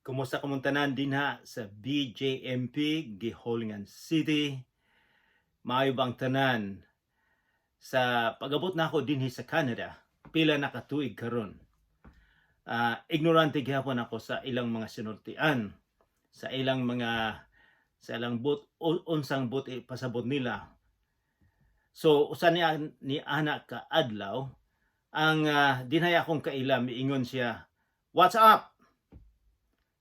Kumusta kamong tanan dinha sa BJMP, Guihulngan City? Maayo bang tanan? Sa pag-abot nako dinhi sa Canada, pila na ka tuig karon. Ignorante gihapon ako sa ilang mga sinultian, sa ilang but unsang but pasabot nila. So usa niya ni ana ka adlaw ang dinhay akong kaila, miingon siya, "What's up?"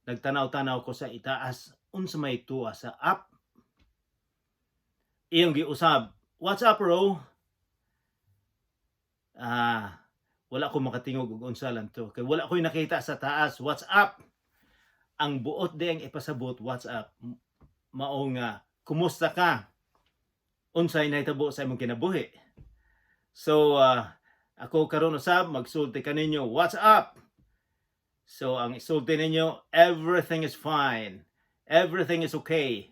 Nagtanaw-tanaw ko sa itaas, unsa may tuwa sa up? Iyong giusab, "What's up, bro?" Wala ko makatingog og unsa lang to. Kay wala ko'y nakita sa taas, "What's up?" Ang buot di ang ipasabot, "What's up?" Mao nga, kumusta ka? Unsay nahitabo sa imong kinabuhi? So, ako karon usab magsulti kaninyo, "What's up?" So, ang isulti ninyo, everything is fine. Everything is okay.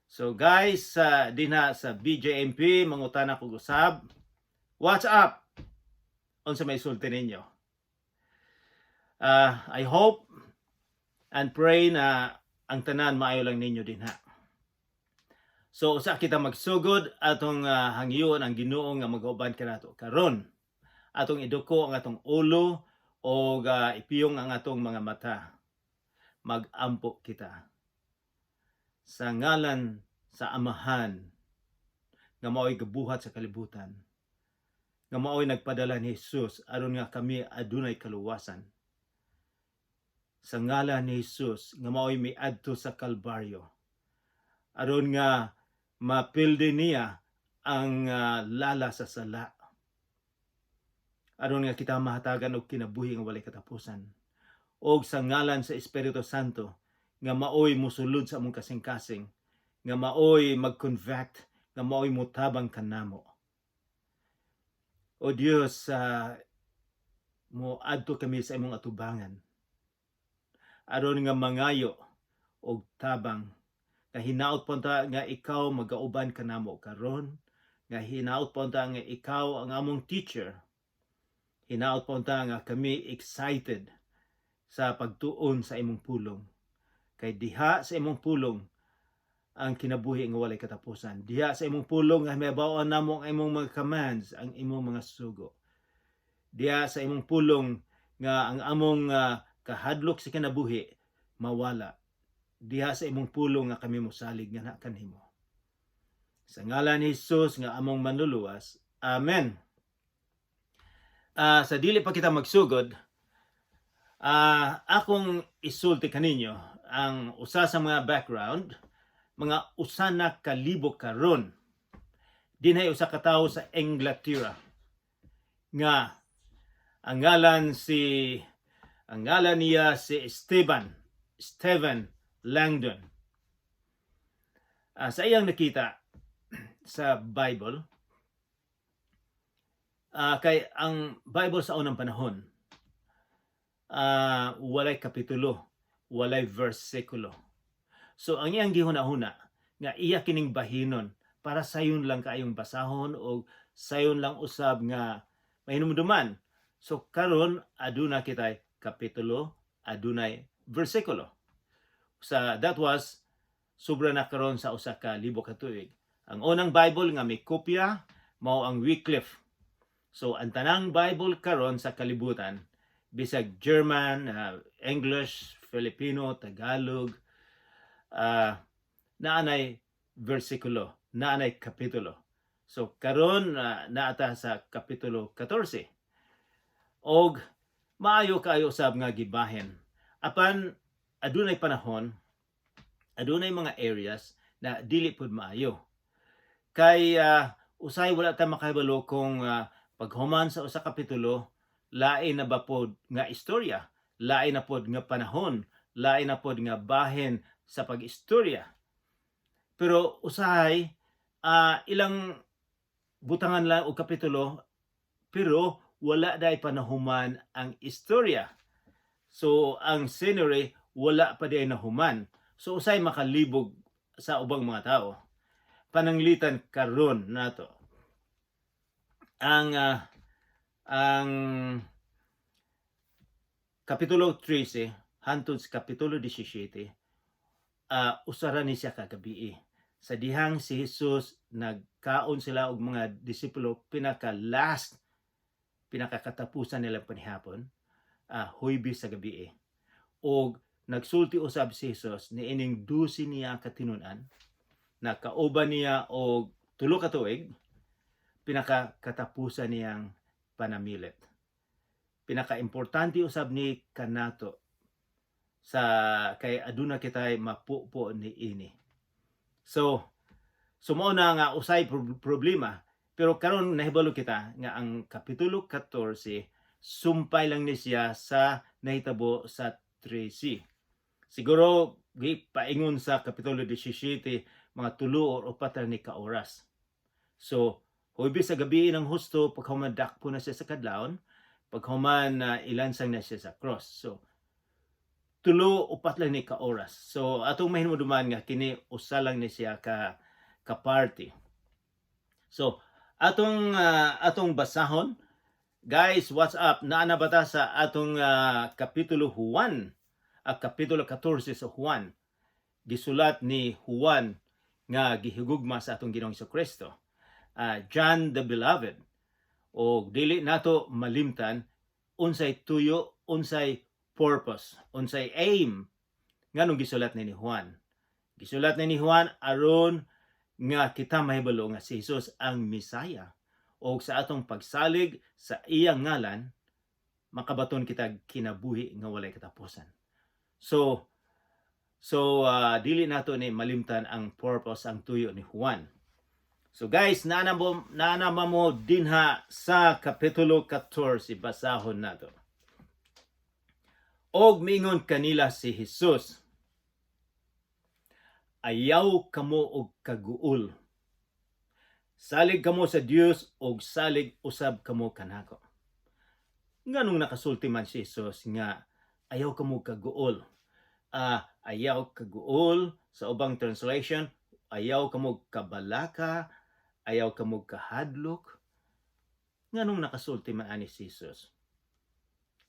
So, guys, dinha sa BJMP, mangutana ko usab, "What's up?" Unsa may sulti ninyo? I hope and pray na ang tanan maayo lang ninyo dinha. So usa kita magsugod, atong hangyoon ang Ginoo nga mag-uban kanato karon. Atong iduko ang atong ulo o ipiyong ang atong mga mata. Mag-ampo kita. Sa ngalan sa Amahan nga mao'y gabuhat sa kalibutan, nga mao'y nagpadala ni Jesus aron nga kami adunay kaluwasan. Sa ngalan ni Jesus nga mao'y miadto sa Kalbaryo aron nga mapildi niya ang lala sa sala, aron nga kita mahatagan og kinabuhi nga walay katapusan, og sa ngalan sa Espiritu Santo nga maoy musulod sa among kasing-kasing, nga maoy mag-convict, nga maoy mutabang kanamo. O Dios, mo adto kami sa imong atubangan aron nga mangayo og tabang, nga hinaot po ta nga ikaw magauban kanamo karon, nga hinaot po ta nga ikaw ang among teacher. Hinaot po ta nga kami excited sa pagtuon sa imong pulong, kay diha sa imong pulong ang kinabuhi nga walay katapusan. Diha sa imong pulong nga mahibaw-an namo ang imong mga commands, ang imong mga sugo. Diha sa imong pulong nga ang among kahadlok sa kinabuhi mawala. Diha sa imong pulong nga kami mosalig nga na kanimo. Sa ngalan ni Jesus nga among manluluwas. Amen. Sa dili pa kita magsugod, akong isulti kaninyo ang usa sa mga background, mga usa na kalibo karon. Dinhay usa ka tawo sa Inglaterra nga ang ngalan niya si Stephen Langdon. Sa iyang nakita sa Bible, kay ang Bible sa unang panahon, walay kapitulo, walay versikulo. So ang iyang gihuna-huna nga iya kining bahinon para sayon lang kaayong basahon o sayon lang usab nga mahinumduman. So karon aduna kitay kapitulo, adunay versikulo. Sa that was sobra na karon sa 1,000 ka tuig. Ang unang Bible nga may kopya mao ang Wycliffe. So ang tanang Bible karon sa kalibutan, bisag German, English, Filipino, Tagalog, naanay versikulo, naanay kapitulo. So karon naata sa kapitulo 14. Og maayo kaayo usab nga gibahin. Apan adunay panahon, adunay mga areas na dili pud maayo. Kay usay wala ta makahibalo kung paghuman sa usa ka kapitulo, lain na ba pod nga istorya, lain na pod nga panahon, lain na pod nga bahin sa pag-istorya. Pero usahay ilang butangan lang og kapitulo pero wala day panahuman ang istorya. So ang scenery wala pa day nahuman. So usay makalibog sa ubang mga tao. Pananglitan karon nato. Ang kapitulo 13 hantod sa Kapitulo 17, usa ra ni siya ka gabii. Sa dihang si Jesus nagkaon sila og mga disipulo, pinaka last, pinakakatapusan nilang panihapon, Huwebes sa gabii. Og nagsulti usab si Jesus ni ining 12 niya katinun-an na kauban niya og 3 ka tuig, pinakakatapusan niyang panamilit. Pinakaimportante usab ni kanato sa kay aduna kitay mapupo ni ini. So mao na nga usay problema, pero karon nahibalo kita nga ang Kapitulo 14 sumpay lang ni siya sa nahitabo sa 13. Siguro paingon sa Kapitulo 17, mga 3 or 4 ni ka oras. So, Huwebes sa gabi ng husto, paghuman dakpo na siya sa kadlawon, paghuman na ilansang na siya sa cross. So, 3 upat lang ni ka oras. So, atong mahinumduman nga kini usa lang ni siya ka party. So, atong basahon. Guys, what's up? Naa na ba ta sa atong Kapitulo Juan, Kapitulo 14 sa Juan? Gisulat ni Juan nga gihigugma sa atong Ginoong Kristo. John the Beloved. O dili nato malimtan unsay tuyo, unsay purpose, unsay aim nganong gisulat ni Juan. Gisulat ni Juan aron nga kita mahibalo nga si Jesus ang Mesaya o sa atong pagsalig sa iyang ngalan makabaton kita kinabuhi nga walay katapusan. So dili nato ni malimtan ang purpose, ang tuyo ni Juan. So guys, naa na mo dinha sa Kapitulo 14, basahon nato. Og mingon kanila si Jesus, "Ayaw kamo og kaguol. Salig kamo sa Dios og salig usab kamo kanako." Nganong nakasulti man si Jesus nga ayaw kamo kaguol? Ayaw kaguol, sa ubang translation, ayaw kamo kabalaka, ayaw kamo kahadlok. Nganong nakasulti man ani si Jesus?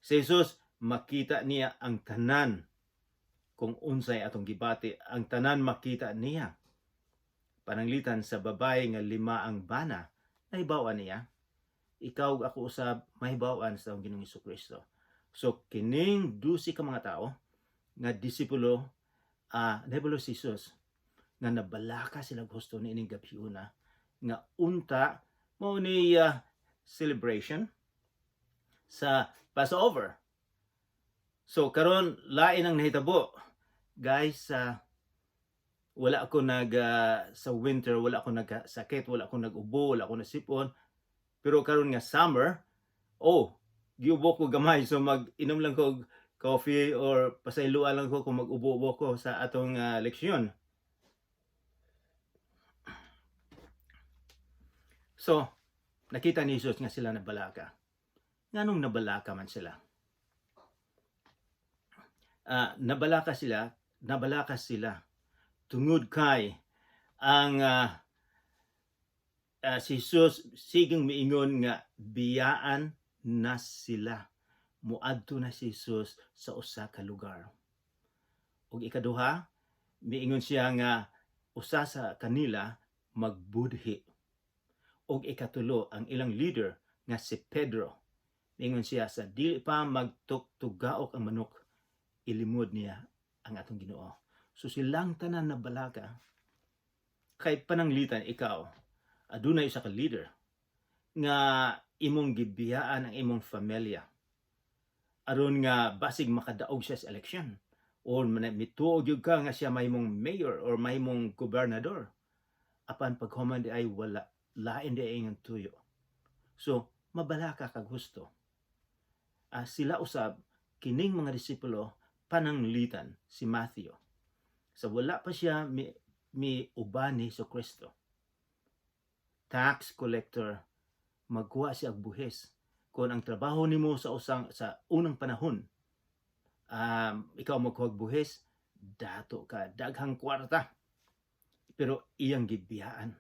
Si Jesus makita niya ang tanan kung unsay atong gibati, ang tanan makita niya. Pananglitan sa babae nga lima ang bana, nahibaw-an niya. Ikaw, ako usab, mahibaw-an sa atong Ginoong Kristo. So kining 12 ka mga tao nga disipulo, nahibalo si Jesus nga nabalaka sila gusto ni ining gabhiona nga unta mao ni celebration sa Passover. So karon lain ang nahitabo. Guys, wala ako nag sa winter wala ako nagkasakit, wala ako nag-ubo, wala ako nasipon. Pero karon nga summer, oh, giubo ko gamay, so mag-inom lang ko og coffee or pasayloan lang ko kung mag-ubo-ubo ko sa atong leksyon. So, nakita ni Jesus nga sila nabalaka. Nganong nabalaka man sila? Nabalaka sila tungod kay ang si Jesus sigang miingon nga biyaan na sila. Muadto na si Jesus sa usa ka lugar. Ug ikaduha, miingon siya nga usa sa kanila magbudhi. Ug ikatulo, ang ilang leader nga si Pedro, miingon siya sa dili pa magtuktugaok ang manok, ilimod niya ang atong Ginoo. So silang tanan nabalaka. Kay pananglitan ikaw, adunay usa ka leader nga imong gibiyaan ang imong pamilya aron nga basig makadaog siya sa eleksyon or mituo gyud ka nga siya mahimong mayor or mahimong gobernador, apan paghuman di ay wala, lain di ay ang tuyo. So mabalaka kag husto. Sila usab kining mga disipulo, pananglitan si Matthew, sa wala pa siya mi uban ni Kristo, tax collector, magkuha siya og buhis. Kung ang trabaho nimo sa unang panahon, ikaw magkuha og buhis, dato ka, daghang kwarta. Pero iyang gibiyaan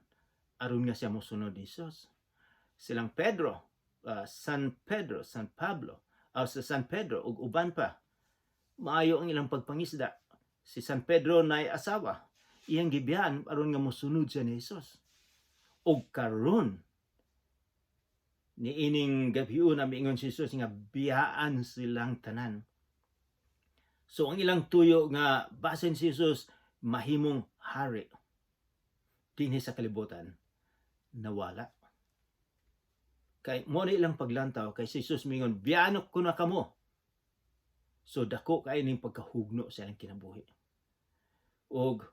aron nga siya mosunod ni Jesus. Silang Pedro, San Pedro, San Pablo, sa San Pedro ug uban pa. Maayo ang ilang pagpangisda. Si San Pedro naay asawa. Iyang gibiyaan aron nga mosunod siya ni Jesus. Og karon niining gabiuna, miingon si Jesus nga biyaan silang tanan. So ang ilang tuyo nga basin si Jesus mahimong hari dinhi sa kalibutan, nawala. Kay mao na ilang paglantaw kay si Jesus mingon, "Biyaan ko na kamo." So dako kay ning pagkahugno sa ilang kinabuhi. Og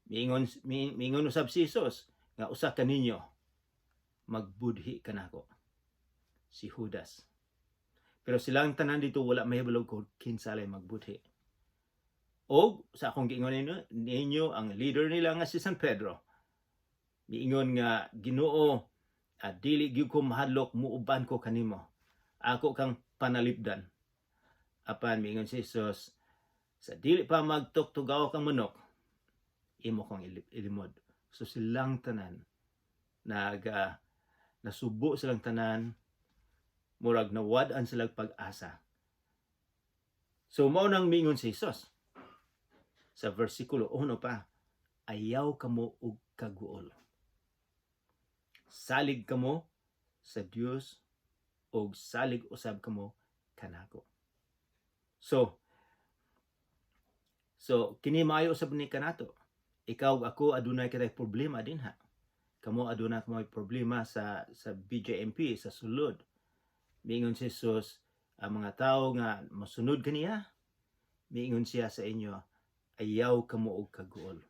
miingon usab si Jesus nga usa kaninyo magbudhi kanako. Si Judas. Pero silang tanan dito wala mahibalo kung kinsa lay magbudhi. Og sa akong giingon ninyo, ang leader nila nga si San Pedro miingon nga, "Ginoo, dili gyud ko mahadlok, muuban ko kanimo. Ako kang panalipdan." Apan miingon si Jesus, "Sa dili pa magtuktugaw kang manok, imo kong ilimod." So silang tanan nag nasubo silang tanan, murag nawad-an sila pag-asa. So mao nang miingon si Jesus sa versikulo 1 pa, "Ayaw kamo og kaguol. Salig kamo sa Dios og salig usab kamo kanako." So kini maayo usab ni kanato. Ikaw ug ako, adunay kitay problema dinha. Kamo, aduna kamo problema sa BJMP sa sulod. Miingon si Jesus, ang mga tao nga mosunod kaniya, miingon siya sa inyo, "Ayaw kamo og kaguol.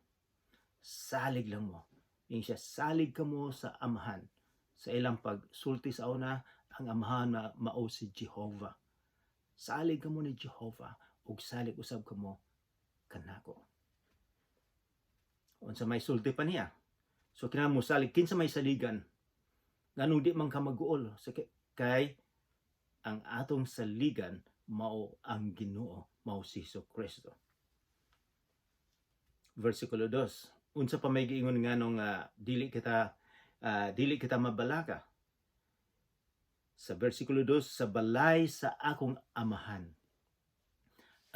Salig lang mo." Miingon siya, "Salig kamo sa Amahan." Sa ilang pagsulti sa una, ang Amahan na mao si Jehovah. Salig kamo ni Jehovah ug salig usab kamo kanako. Unsa may sulti pa niya? So kinahanglan mo salig. Kinsa may saligan? Nganong di man ka maguol? Sa kay ang atong saligan mao ang Ginoo, mao si Kristo. Versikulo 2. Unsa pa may giingon nganong dili kita mabalaka? Sa versikulo 2, "Sa balay sa akong Amahan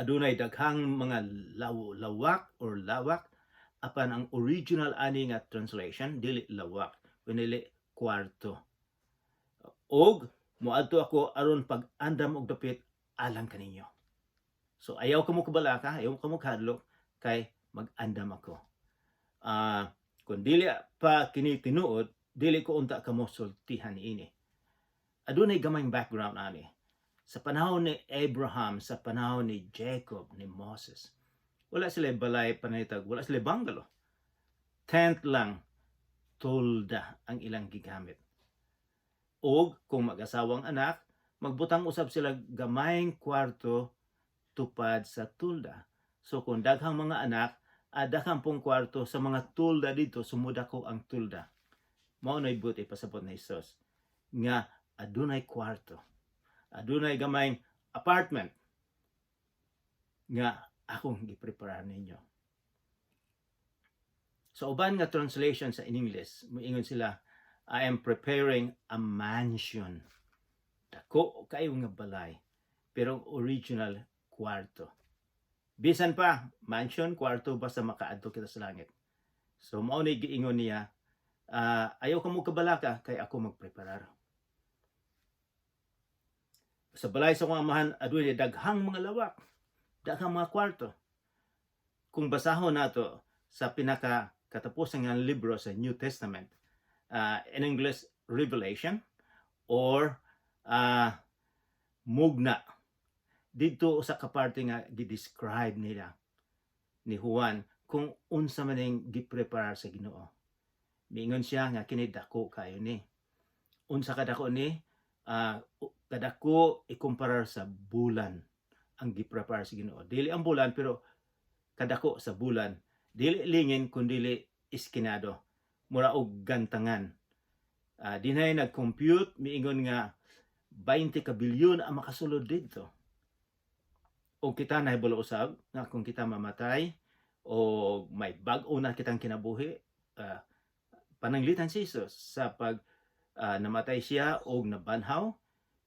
adunay daghang mga lawak or lawak," apan ang original ani nga translation dili lawak kundi kwarto. "Og moadto ako aron pag-andam og dapit alang kaninyo." So ayaw kamo kabalaka, ayaw kamo kahadlok kay mag-andam ako. Kung dili pa kini tinuod, dili ko unta kamo sultihan ini. Adunay gamayng background ani. Sa panahon ni Abraham, sa panahon ni Jacob, ni Moses, wala sila balay pananitag, wala sila bungalow. Tent lang, tolda ang ilang gigamit. Og kung mag-asawang anak, magbutang usab sila gamayng kwarto tupad sa tulda. So kung daghang mga anak, daghang pong kwarto sa mga tulda dito, sumudako ang tulda. Mao na'y buot ipasabot ni Jesus nga adunay kwarto. Adunay gamayng apartment nga akong gipreparar ninyo. Sa uban nga translation sa in English, moingon sila, "I am preparing a mansion." Dako kayo nga balay, pero ang original, kwarto. Bisan pa, mansion, kwarto, basta makaadto kita sa langit. So mao ni giingon niya, "Ayaw ka mo kabalaka kay ako magpreparar. Sa balay sa akong Amahan adunay daghang mga lawak, daghang mga kwarto." Kung basahon nato sa pinaka katapusan nga libro sa New Testament, in English Revelation or Mugna, didto sa kaparte nga gi-describe nila ni Juan kung unsa man ning gipreparar sa Ginoo. Miingon siya nga kini dako kayo ni. Unsa kadako ni? Kadako ikumparar sa bulan ang giprepare sa Ginoo. Dili ang bulan pero kadako sa bulan. Dili lingin kun dili iskinado. Mura og gantangan. Dinay nag-compute, miingon nga 20 ka bilyon ang makasulod didto. O kita nahibalo usab nga kung kita mamatay o may bag-o na kitang kinabuhi, pananglitan si Jesus sa pag namatay siya og nabanhaw,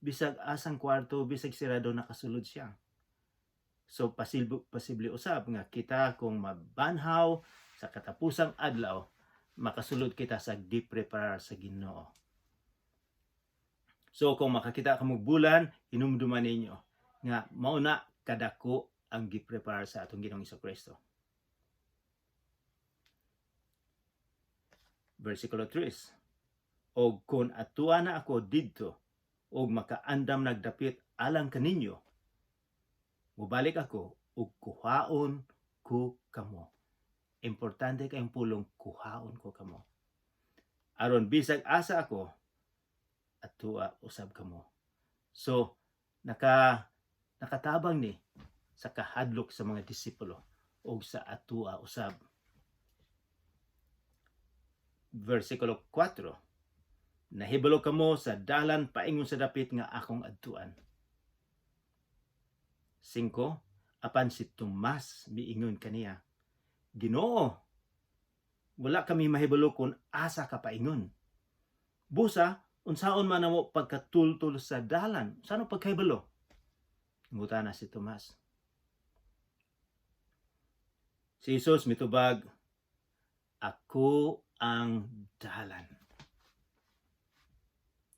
bisag asang kwarto, bisag sirado, nakasulod siya. So posible, posible usab nga kita kung mabanhaw sa katapusang adlaw, makasulod kita sa gipreparar sa Ginoo. So kung makakita ka bulan, hinumduman ninyo nga mao na kadako ang gipreparar sa atong Ginoong Kristo. Versikulo 3. "Og kung atua na ako didto og makaandam nagdapit alang kaninyo, mubalik ako ug kuhaon ko kamo." Importante kayong pulong "kuhaon ko kamo". "Aron bisag asa ako, atua usab kamo." So nakatabang ni sa kahadlok sa mga disipulo ug sa atua usab. Versikulo 4. "Nahibalo kamo sa dalan paingon sa dapit nga akong adtuan." 5. Apan si Tomas miingon kaniya, "Ginoo, wala kami mahibalo kung asa ka paingon. Busa, unsaon man namo pagkatultol sa dalan? Sano pagkahibalo?" Ngutana si Tomas. Si Jesus mitubag, "Ako ang dalan."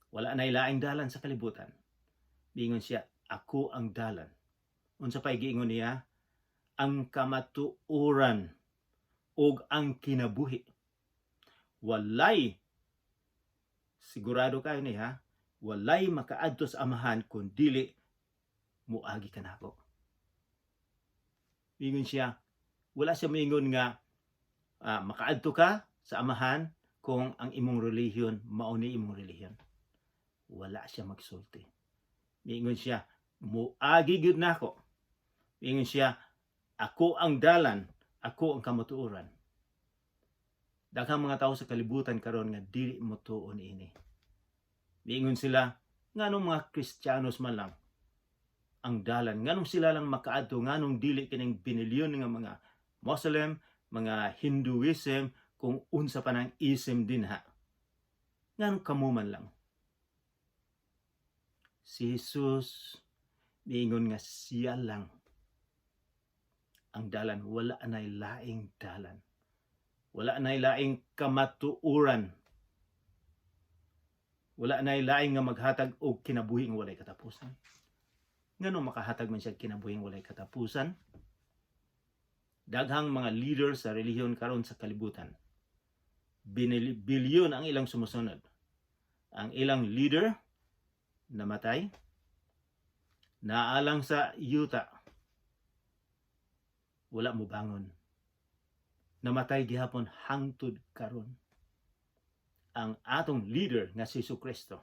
Wala na ilaing dalan sa kalibutan. Miingon siya, "Ako ang dalan." Unsa pa giingon niya? "Ang kamatuoran ug ang kinabuhi." Walay, sigurado kayo niya, walay makaadto sa Amahan kung dili muagi kanako. Miingon siya, wala siya miingon nga makaadto ka sa Amahan kung ang imong relihiyon mao ni imong relihiyon. Wala siya magsulti. Miingon siya, "Muagi gyud nako." Miingon siya, "Ako ang dalan, ako ang kamatuoran." Daghang mga tao sa kalibutan karon nga dili motuo niini. Miingon sila, nganong mga Kristiyanos man lang ang dalan, nganong sila lang makaadto, nganong dili kining binilyon nga mga Muslim, mga Hinduism, kung unsa pa nang ism dinha? Nganong kamo man lang? Si Jesus miingon nga siya lang ang dalan, wala nay laing dalan. Wala nay laing kamatuoran. Wala nay laing nga maghatag og kinabuhi nga walay katapusan. Ngano makahatag man siya kinabuhi nga walay katapusan? Daghang mga leader sa relihiyon karon sa kalibutan. Bilyon ang ilang sumusunod. Ang ilang leader namatay, naalang sa yuta, wala mo bangon. Namatay gihapon hangtod karon. Ang atong leader nga si Kristo,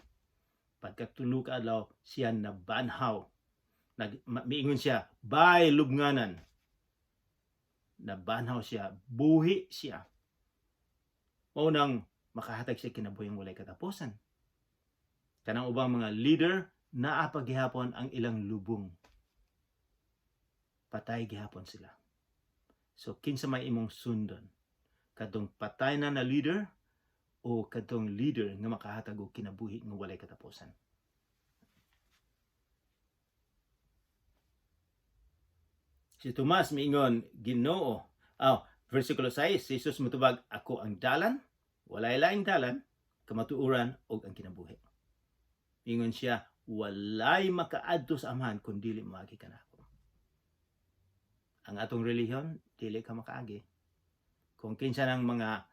pagkatulo ka adlaw siya nabanhaw. Miingon siya, "Bye, lubnganan." Nabanhaw siya, buhi siya. Mao nang makahatag siya kinabuhing walay katapusan. Kanang ubang mga leader, naa pa gihapon ang ilang lubong. Patay gihapon sila. So kinsa may imong sundon? Kadtong patay na na leader o kadtong leader nga makahatag og kinabuhi nga walay katapusan? Si Tomas miingon, "Ginoo." Oh, versikulo 6, si Jesus mutubag, "Ako ang dalan, walay laing dalan, kamatuoran ug ang kinabuhi." Ingon siya, "Walay makaadto sa Amahan kun dili moagi kanako." Ang atong relihiyon, dili ka makaagi. Kung kinsa ng mga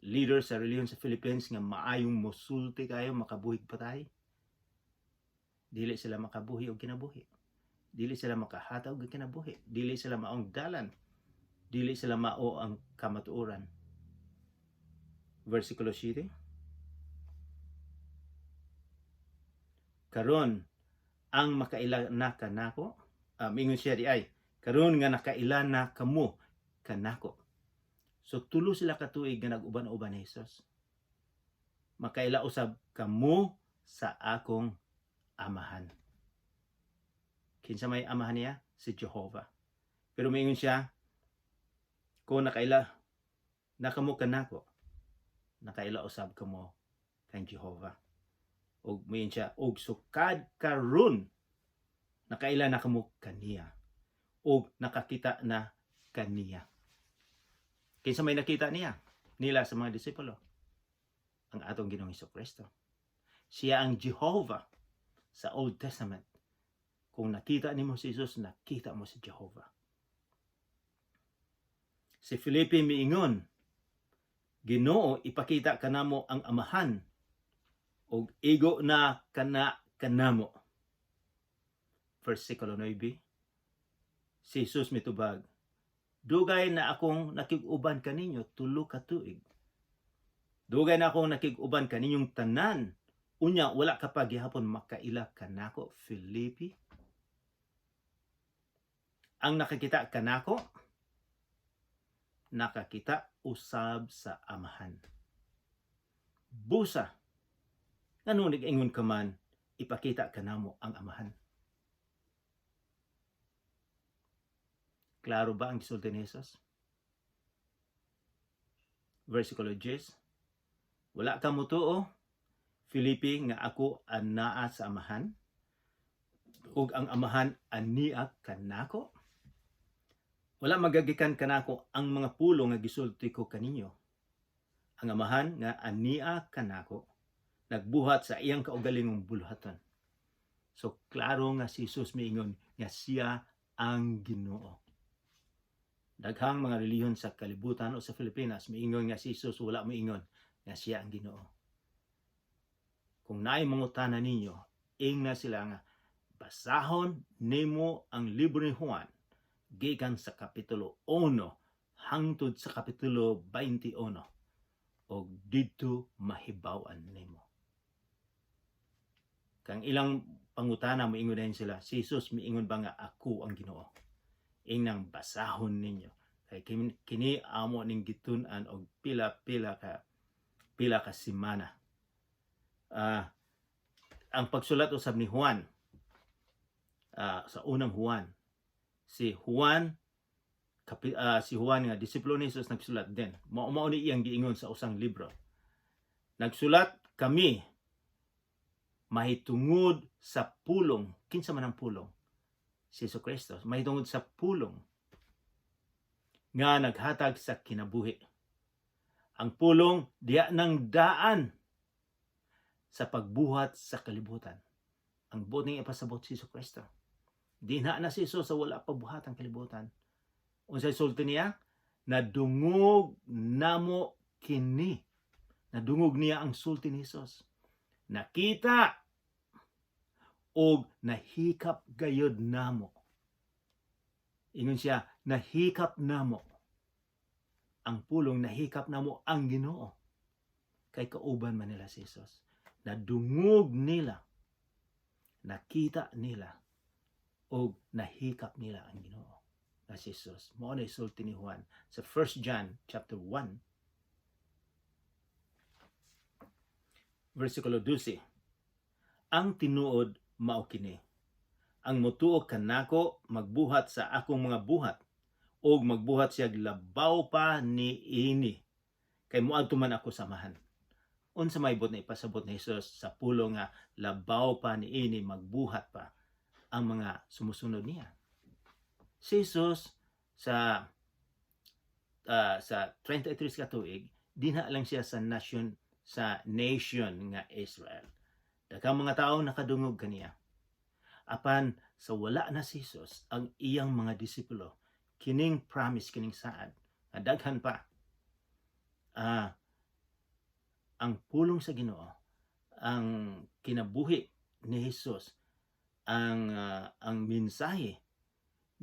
leader sa relihiyon sa Philippines nga maayong mosulti kayo, makabuhig patay, dili sila makabuhi og kinabuhi. Dili sila makahatag og kinabuhi. Dili sila maong dalan. Dili sila mao ang kamatuoran. Versikulo 7. "Karon ang makaila na kanako," mingon siya di ay, "karon nga nakaila na kamo kanako." So tulo sila katuig nga nag-uban-uban ni Jesus. "Makaila usab kamo sa akong Amahan." Kinsa may amahan niya? Si Jehovah. Pero mingon siya, "Kung nakaila na kamo kanako, nakaila usab kamo kang Jehovah." Og miingon siya, "Og sukad karon nakaila na kamo kaniya." Og nakakita na kaniya. Kinsa may nakita niya? Nila sa mga disipulo. Ang atong Ginoong Kristo. Siya ang Jehovah sa Old Testament. Kung nakita nimo si Jesus, nakita mo si Jehovah. Si Felipe miingon, "Ginoo, ipakita kanamo ang Amahan ug igo na kana kanamo." Versikulo 9. Si Jesus mitubag, "Dugay na akong nakig-uban kaninyo, 3 ka tuig. Dugay na akong nakig-uban kaninyong tanan. Unya, wala ka pa gihapon makaila kanako, Felipe? Ang nakakita kanako, nakakita usab sa Amahan. Busa, ngano nag-ingon ka man, 'Ipakita kanamo ang Amahan'?" Klaro ba ang gisulti ni Jesus? Versikulo 10. "Wala ka mutuo, Felipe, nga ako anaa sa Amahan, ug ang Amahan ania kanako? Wala magagikan kanako ang mga pulong nga gisulti ko kaninyo. Ang Amahan nga ania kanako nagbuhat sa iyang kaugalingong buluhaton." So klaro nga si Jesus miingon nga siya ang Ginoo. Daghang mga relihiyon sa kalibutan o sa Pilipinas miingon nga si Jesus, wala miingon nga siya ang Ginoo. Kung naay mangutana ninyo, ingna sila nga basahon nimo ang libro ni Juan gikan sa kapitulo 1 hangtod sa kapitulo 21 og didto mahibaw-an nimo. Kang ilang pangutana, moingon din sila, "Si Jesus miingon ba nga ako ang Ginoo?" Ingnang basahon ninyo. Kay kini amo ning gitun-an og pila-pila ka pila ka semana. Ang pagsulat usab ni Juan, sa Unang Juan, si Juan nga disipulo ni Jesus nagsulat din. Mao mao ni iyang giingon sa usang libro. "Nagsulat kami mahitungod sa pulong." Kinsa man ang pulong? Si Jesu Kristo. "Mahitungod sa pulong nga naghatag sa kinabuhi. Ang pulong diha nang daan sa pagbuhat sa kalibutan." Ang buot ning ipasabot, si Jesu Kristo. Dinha na si Jesus sa wala pa buhat ang kalibutan. Unsay sulti niya? "Nadungog namo kini." Nadungog niya ang sulti ni Jesus. "Nakita og nahikap gayod namo." Ingon siya, "Nahikap namo." Ang pulong, nahikap namo ang Ginoo. Kay kauban man nila si Jesus. Nadungog nila, nakita nila, og nahikap nila ang Ginoo na si Jesus. Mao na sulti ni Juan sa 1 John chapter 1 versikulo 12. "Ang tinuod mao kini: Ang motuo kanako magbuhat sa akong mga buhat ug magbuhat siya labaw pa ni ini kay moadto man ako sa Amahan." Unsa may buot na ipasabot ni Jesus sa pulong nga labaw pa ni ini magbuhat pa ang mga sumusunod niya? Si Jesus sa 33 ka tuig, dinha lang siya sa nation nga Israel. Daghang mga tao nakadungog kaniya. Apan sa wala na si Jesus, ang iyang mga disipulo, kining promise, kining saad, nga daghan pa. Ang pulong sa Ginoo, ang kinabuhi ni Jesus, ang mensahe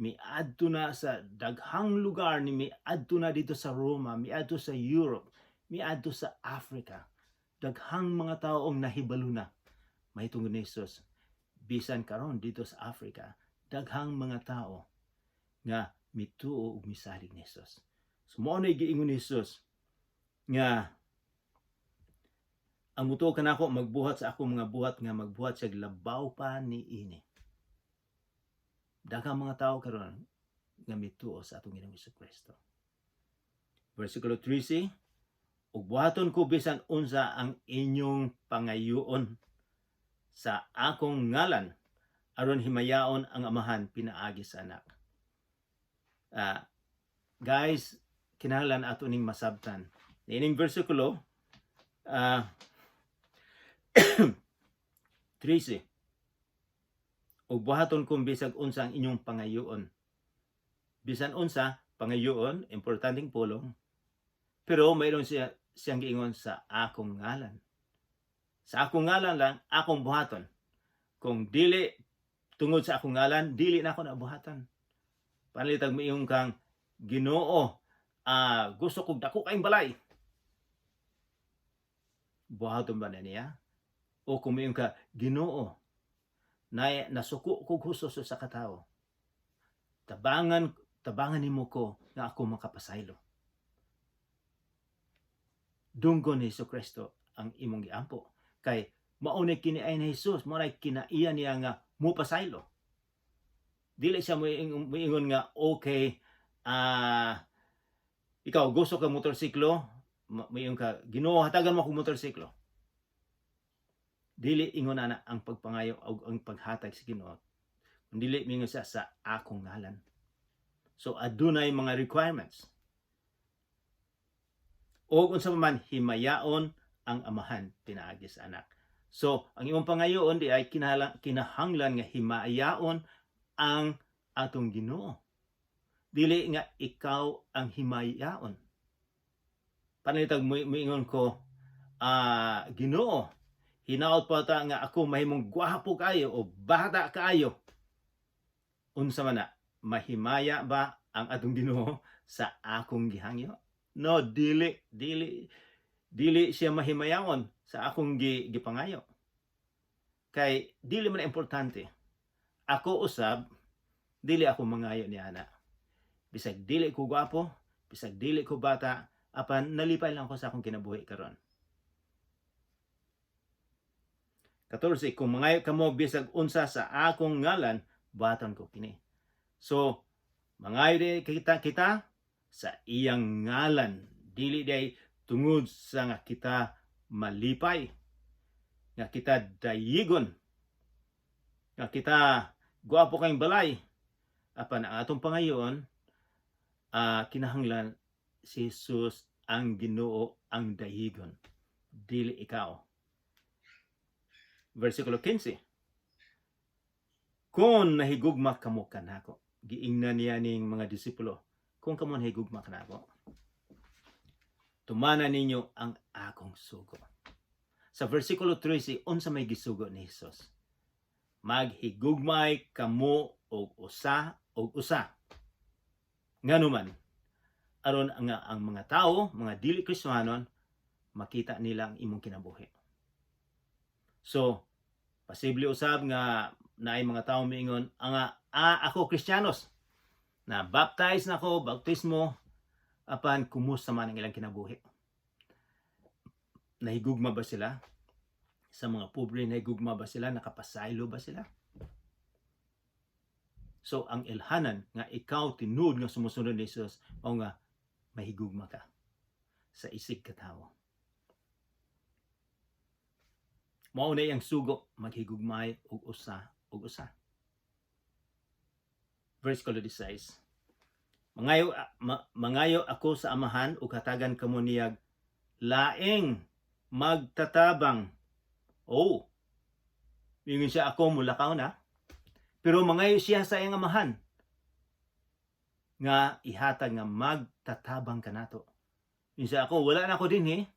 miadto na sa daghang lugar ni miadto na dito sa Roma, miadto sa Europe, miadto sa Africa. Daghang mga tao ang nahibalo na mahitungod ni Jesus. Bisan karon dito sa Africa, daghang mga tao nga mituo ug misalig ni Jesus. So mao na giingon ni Jesus nga ang mutuo kanako magbuhat sa akong mga buhat, nga magbuhat siya labaw pa ni ini. Daghang mga tao karon nga mituo sa atong Ginoong Kristo. Versikulo 13, "Ug buhaton ko bisan unsa ang inyong pangayoon sa akong ngalan aron himayaon ang Amahan pinaagi sa Anak." Guys, kinahanglan ato ning masabtan. Ining bersikulo 13: "Ug buhaton kung bisag unsa ang inyong pangayoon." Bisan unsa pangayoon, importanteng pulong. Pero mayroon siyang giingon, "sa akong ngalan." Sa akong ngalan lang akong buhaton. Kung dili tungod sa akong ngalan, dili na ako na buhaton. Panalitag moingon kang, "Ginoo, gusto kog dako kayong balay." Buhaton ba na niya? O kung moingon ka, "Ginoo, na nasuko kog husto sa katawo. Tabangan nimo ko nga ako makapasaylo." Dunggon ni Hesus Kristo ang imong giampo. Kay mao ni kinaay ni Jesus, mao nay kinaiya niya nga mupasaylo. Dili siya moingon nga, "Okay, ikaw gusto ka motorsiklo," moingon ka, "Ginoo, hatagan mo akong motorsiklo." Dili ingon ana ang pagpangayo o ang paghatag sa Ginoo. Dili mingon siya, "sa akong ngalan." So adunay mga requirements. O unsa pa man himayaon ang Amahan pinaagi sa Anak. So, ang imong pangayoon di ay kinahanglan nga himayaon ang atong Ginoo. Dili nga ikaw ang himayaon. Panalitag moingon ko, "Ginoo, hinaot pa ta nga ako mahimong gwapo kaayo o bata kaayo." Unsa man na, mahimaya ba ang atong Ginoo sa akong gihangyo? No, dili siya mahimayaon sa akong gipangayo. Kay dili man importante. Ako usab, dili ako mangayo ni ana. Bisag dili ko gwapo, bisag dili ko bata, apan nalipay lang ako sa akong kinabuhi karon. 14: "Kung mangayo kamo bisag unsa sa akong ngalan, buhaton ko kini." So, mangayo di kita sa iyang ngalan, dili day tungod sa nga kita malipay, nga kita dayigon, nga kita gwapo kayong balay. Apan ang atong pangayoon, kinahanglan si Jesus ang Ginoo ang dayigon, dili ikaw. Versikulo 15: "Kung nahigugma kamo kanako," giingnan niya ning mga disipulo, "kung kamo nahigugma kanako, tumana ninyo ang akong sugo." Sa versikulo 13, unsa may gisugo ni Jesus? Maghigugmay kamo og usa og usa. Ngano man? Aron nga ang mga tao, mga dili Kristohanon, makita nila ang imong kinabuhi. So, posible usab nga naay mga tao miingon ang ako Kristiyanos. Na baptize na ako, baptismo, apan kumusta man ang ilang kinabuhi? Nahigugma ba sila sa mga pobre? Nahigugma ba sila? Nakapasaylo ba sila? So ang ilhanan nga ikaw tinuod nga sumusunod ni Jesus mao nga mahigugma ka sa isig katawo. Mao na iyang sugo, maghigugmay og usa og usa. Verse 16. Mangayo ako sa Amahan ug hatagan kamo niyag laing magtatabang." Oh. Ingon siya, "Ako mulakaw na." Pero mangayo siya sa iyang Amahan nga ihatag nga magtatabang kanato. Ingon siya, "Ako wala na ako dinhi."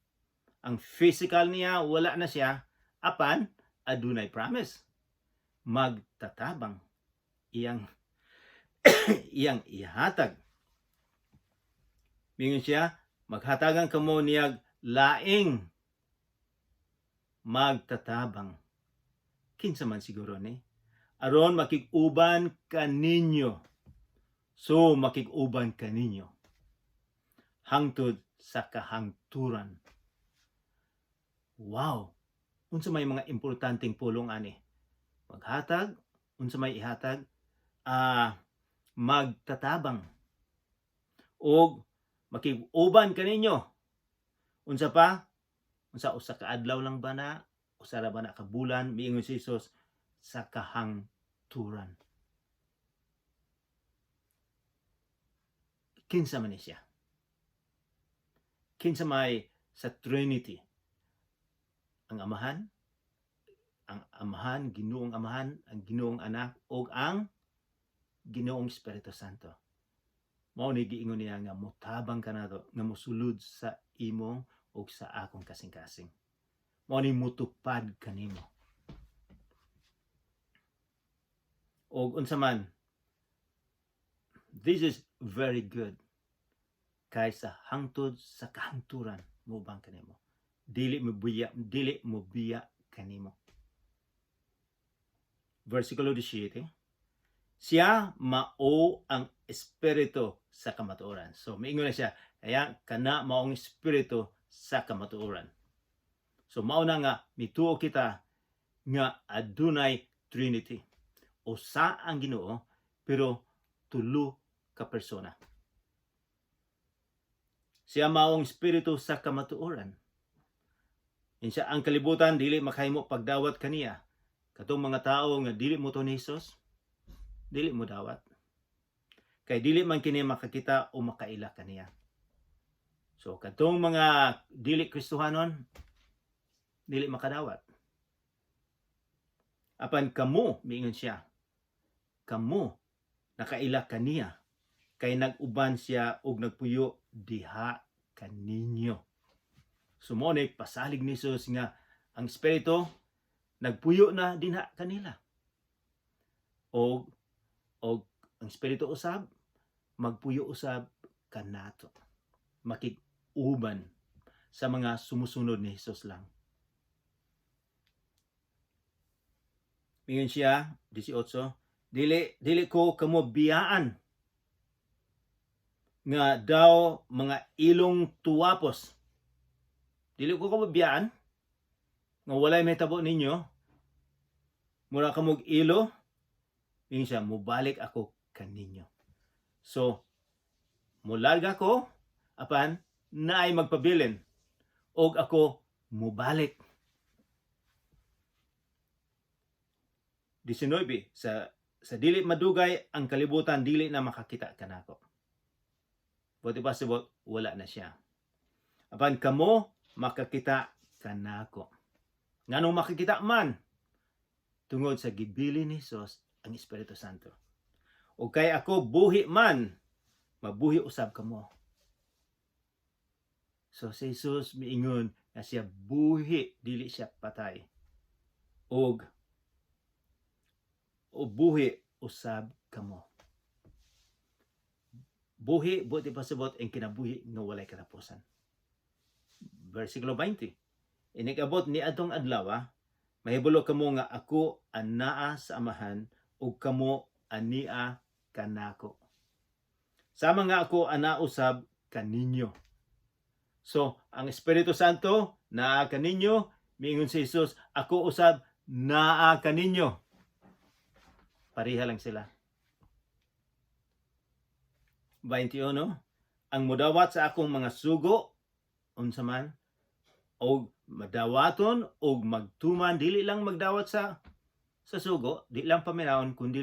Ang physical niya, wala na siya, apan adunay promise. Magtatabang iyang ihatag. Mingon siya, "Maghatagan kamo niyag laing magtatabang." Kinsa man siguro ni? "Aron makig-uban kaninyo." So makig-uban kaninyo hangtod sa kahangturan. Wow! Unsa may mga importanteng pulong ani? Maghatag, unsa may ihatag? Magtatabang. Og makig-uban kaninyo. Unsa pa? Unsa, usa ka adlaw lang ba na? Usa ra ba na ka bulan? Miingon si Jesus, sa kahangturan. Kinsa man ni siya? Kinsa may sa Trinity? Ang Amahan, Ginoong Amahan, ang Ginoong Anak ug ang Ginoong Espiritu Santo. Mao ni giingon niya nga motabang kanato, nga mosulod sa imong ug sa akong kasing-kasing. Mao ni mutupad kanimo. Og unsa man, this is very good. Kay sa hangtod sa kahangturan moubang kanimo. Dili mo biya kanimo. Versikulo 17. Siya mao ang Espiritu sa kamatuoran. So miingon na siya, kaya kana maong Espiritu sa kamatuoran. So mao na nga mituo kita nga adunay Trinity. Usa ang Ginoo, pero tulo ka persona. Siya maong Espiritu sa kamatuoran. Insa ang kalibutan dili makahimo pagdawat kaniya. Katong mga tawo nga dili mo ni Jesus, dili mo dawat. Kay dili man kini makakita o makaila kaniya. So katong mga dili Kristohanon, dili makadawat. Apan kamo, miingon siya, kamo nakaila kaniya kay nag-uban siya og nagpuyo diha kaninyo. So mao ni pasalig ni Jesus nga ang Espiritu nagpuyo na dinha kanila. Og ang Espiritu usab magpuyo usab kanato. Makig-uban sa mga sumusunod ni Jesus lang. Mingon siya, 18, dili ko kamo biyaan nga daw mga ilong tuwapos. Dili ko kamo biyaan nga walay mahitabo ninyo. Mura kamog ilo. Mingon siya, mubalik ako kaninyo. So, mularga ko, apan naay magpabilin og ako mubalik. 19, sa dili madugay ang kalibutan dili na makakita kanako. Buti pa sabot, wala na siya. Apan kamo makakita kanako. Nganong makakita man? Tungod sa gibili ni Jesus ang Espiritu Santo. O kay ako buhi man, mabuhi usab kamo. So si Jesus miingon nga siya buhi, dili siya patay. Og o buhi usab kamo. Buhi, buti pasabot, ang kinabuhi nga walay katapusan. Versikulo 20. Inikabot ni atong adlaw, mahibalo kamo nga ako anaa sa Amahan ug kamo ania kanako. Sama nga ako ana usab kaninyo. So, ang Espiritu Santo naa kaninyo, miingon si Jesus, ako usab naa kaninyo. Pareha lang sila. 21, ang mudawat sa akong mga sugo, unsa man, og madawaton og magtuman, dili lang magdawat sa sugo, di lang paminawon kundi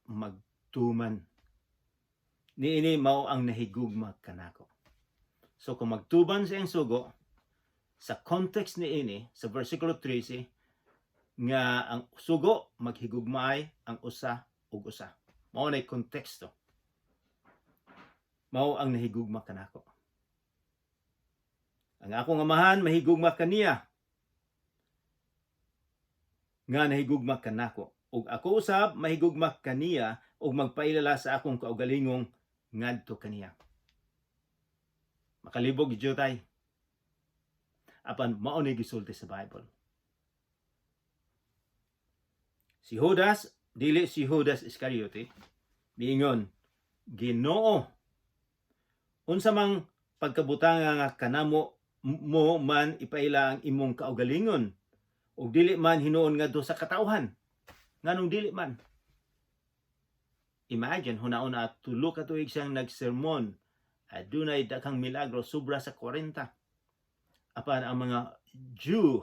magtuman. Niini mao ang nahigugma kanako. So kung magtuban sa iyang sugo, sa context niini sa versikulo 13 nga ang sugo maghigugmaay ang usa ug usa. Mao nay konteksto. Mao ang nahigugma kanako. Ang akong Amahan mahigugma kaniya nga nahigugma kanako, ug ako usab mahigugma kaniya ug magpailala sa akong kaugalingong ngadto kaniya. Makalibog gyud tay. Apan mao ni gisulti sa Bible. Si Judas, dili si Judas Iscariote, miingon, "Ginoo, unsa mang pagkabutanga nga kanamo mo man ipaila ang imong kaugalingon ug dili man hinuon ngadto sa katawhan? Nganong dili man?" Imagine, hunauna, 3 ka tuig siyang nagsermon. Adunay daghang milagro, sobra sa 40. Apan ang mga Jew,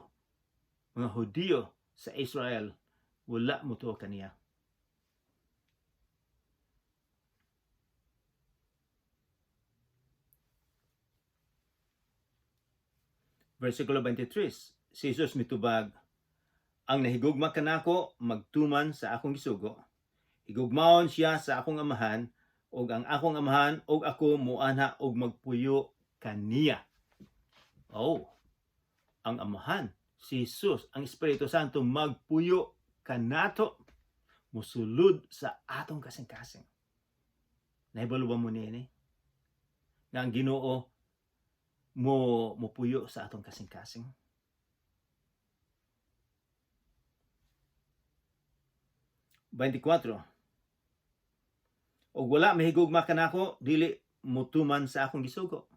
mga Hudiyo sa Israel, wala mo tuo kaniya. Versikulo 23, si Jesus mitubag, "Ang nahigugma kanako magtuman sa akong gisugo. Higugmaon siya sa akong Amahan, ug ang akong Amahan ug ako muanha og magpuyo kaniya." Oh, ang Amahan, si Jesus, ang Espiritu Santo magpuyo kanato, musulod sa atong kasing-kasing. Nahibalo ba mo niini? Nga ang Ginoo mo mupuyo sa atong kasing-kasing. 24. "Og wala mahigugma kanako, dili mutuman sa akong gisugo.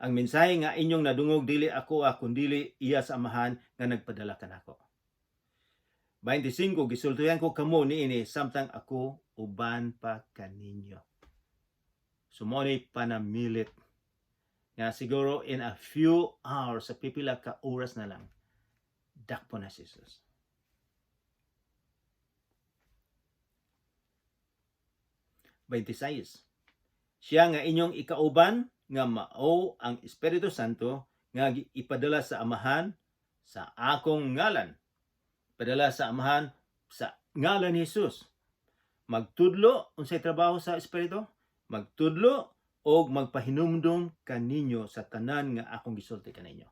Ang mensahe nga inyong nadungog dili ako kundili iya sa Amahan nga nagpadala kanako." 25. "Gisultihan ko kamo niini samtang ako uban pa kaninyo." So mao ni panamilit nga siguro in a few hours, sa pipila ka oras na lang, dakpo na si Jesus. 26. "Siya nga inyong ikauban nga mao ang Espiritu Santo nga ipadala sa Amahan sa akong ngalan." Padala sa Amahan sa ngalan ni Jesus. Magtudlo, unsay trabaho sa Espiritu? Magtudlo og magpahinumdum kaninyo sa tanan nga akong gisulti kaninyo.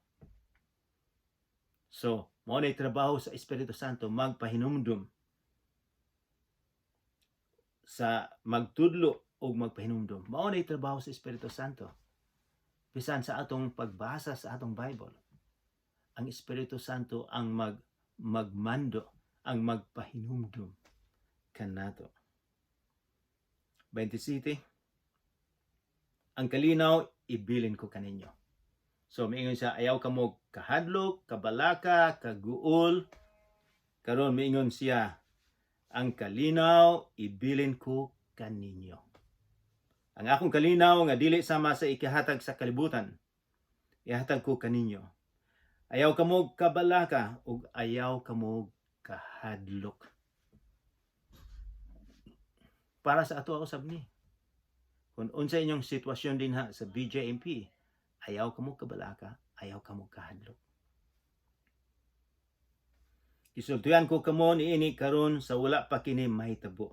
So, mao na trabaho sa Espiritu Santo, magpahinumdum sa magtudlo og magpahinumdum. Mao na trabaho sa Espiritu Santo. Bisan sa atong pagbasa sa atong Bible, ang Espiritu Santo ang magmando, ang magpahinumdum kanato. 27. "Ang kalinaw ibilin ko kaninyo." So miingon siya, ayaw kamo kahadlok, kabalaka, kaguol. Karon miingon siya, "Ang kalinaw ibilin ko kaninyo. Ang akong kalinaw nga dili sama sa ikihatag sa kalibutan, ihatag ko kaninyo. Ayaw kamo kabalaka ug ayaw kamo kahadlok." Para sa ato usab ni. Kung unsa inyong sitwasyon dinha sa BJMP, ayaw kamo kabalaka, ayaw kamo kahadlok. "Gisultihan ko kamo niini karon sa wala pa kini mahitabo.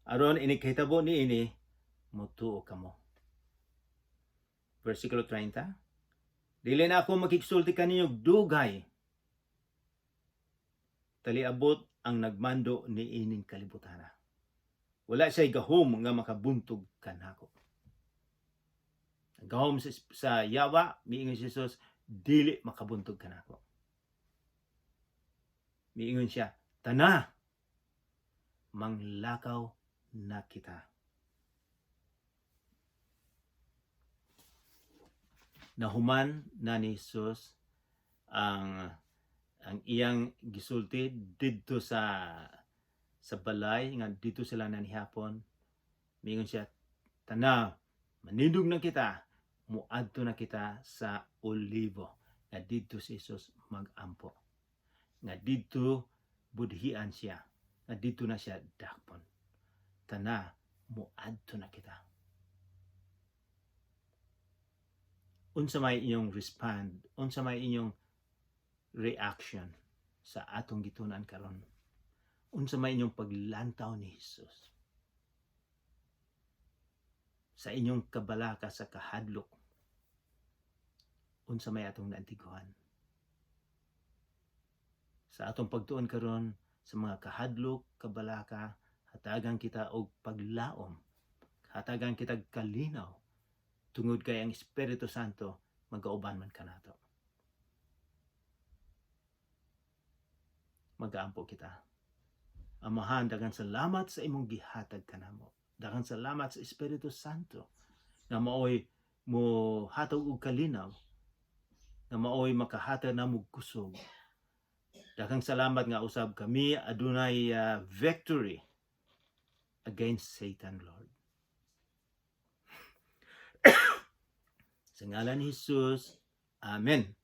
Aron inig kahitabo niini, motuo kamo." Versikulo 30. "Dili na ako makigsulti kaninyo dugay. Taliabot ang nagmando niining kalibutan. Wala siya'y gahom nga makabuntog kanako." Ang gahom sa yawa, miingon si Jesus, dili makabuntog kanako. Miingon siya, "Tana, manglakaw na kita." Nahuman na ni Jesus ang iyang gisulti didto sa balay nga dito sila nanihapon. Miingon siya, "Tana, manindog na kita, muadto na kita sa Olivo," nga didto si Jesus magampo, nga didto budhian siya, nga didto na siya dakpon. "Tana, muadto na kita." Unsa may inyong respond, unsa may inyong reaction sa atong gitun-an karon? Unsa may inyong paglantaw ni Jesus? Sa inyong kabalaka, sa kahadlok, unsa may atong naantiguhan? Sa atong pagtuon karon sa mga kahadlok, kabalaka, hatagan kita og paglaom, hatagan kita og kalinaw, tungod kay ang Espiritu Santo magauban man kanato. Magaampo kita. Amahan, daghang salamat sa imong gihatag kanamo. Daghang salamat sa Espiritu Santo nga maoy mo hatag og kalinaw, nga maoy makahatag namo kusog. Daghang salamat nga usab kami adunay victory against Satan, Lord. Sa ngalan ni Jesus. Amen.